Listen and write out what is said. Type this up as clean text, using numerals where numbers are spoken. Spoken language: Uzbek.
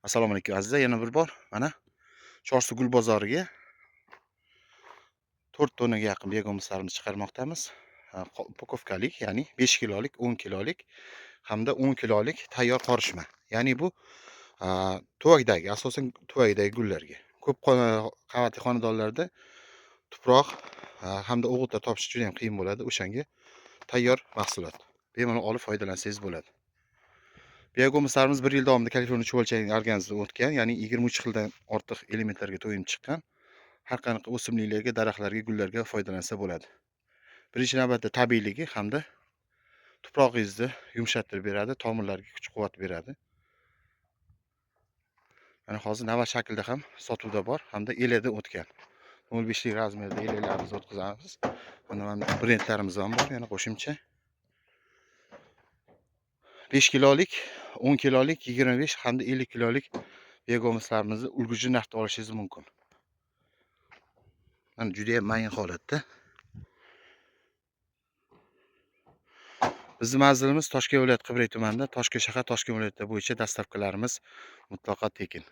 Assalomu alaykum azizlar, yana bir bor mana Chorsu gul bozoriga 4 tonnaga yaqin biogumuslarimizni chiqarmoqdamiz. Upakovkalik, ya'ni 5 kilolik, 10 kilolik hamda 10 kilolik tayyor qorishma. Ya'ni bu tuvakdagi, asosan tuvakdagi gullarga. Ko'p qavatli xonadonlarda tuproq hamda o'g'itlar topish juda ham qiyin bo'ladi. O'shanga tayyor mahsulot. Bemalol olib foydalansangiz bo'ladi. Biogumuslarimiz 1 yil davomida Kaliforniya chuvalchangning organizmida o'tgan, ya'ni 23 xildan ortiq elementlarga to'yim chiqqan. Har qanaqa o'simliklarga, daraxtlarga, gullarga foydalansa bo'ladi. Birinchi navbatda tabiiyligi hamda tuprog'ingizni yumshattirib beradi, tomirlarga kuch-quvvat beradi. Mana hozir nava shaklda ham sotuvda bor, hamda elada o'tgan. 0,5lik razmerda elaklarimizni o'tkazamiz. Mana brendlarimiz ham bor, yana qo'shimcha. 5 kilolik, 10 kilolik, 25 hamda 50 kilolik biogumuslarimizni ulguchi narxda olishingiz mumkin. Mana juda ham mayin holatda. Bizning manzilimiz Toshkent viloyati Qibray tumanida, Toshkent shahar, Toshkent viloyati bo'yicha dastavkalarimiz mutlaqo tekin.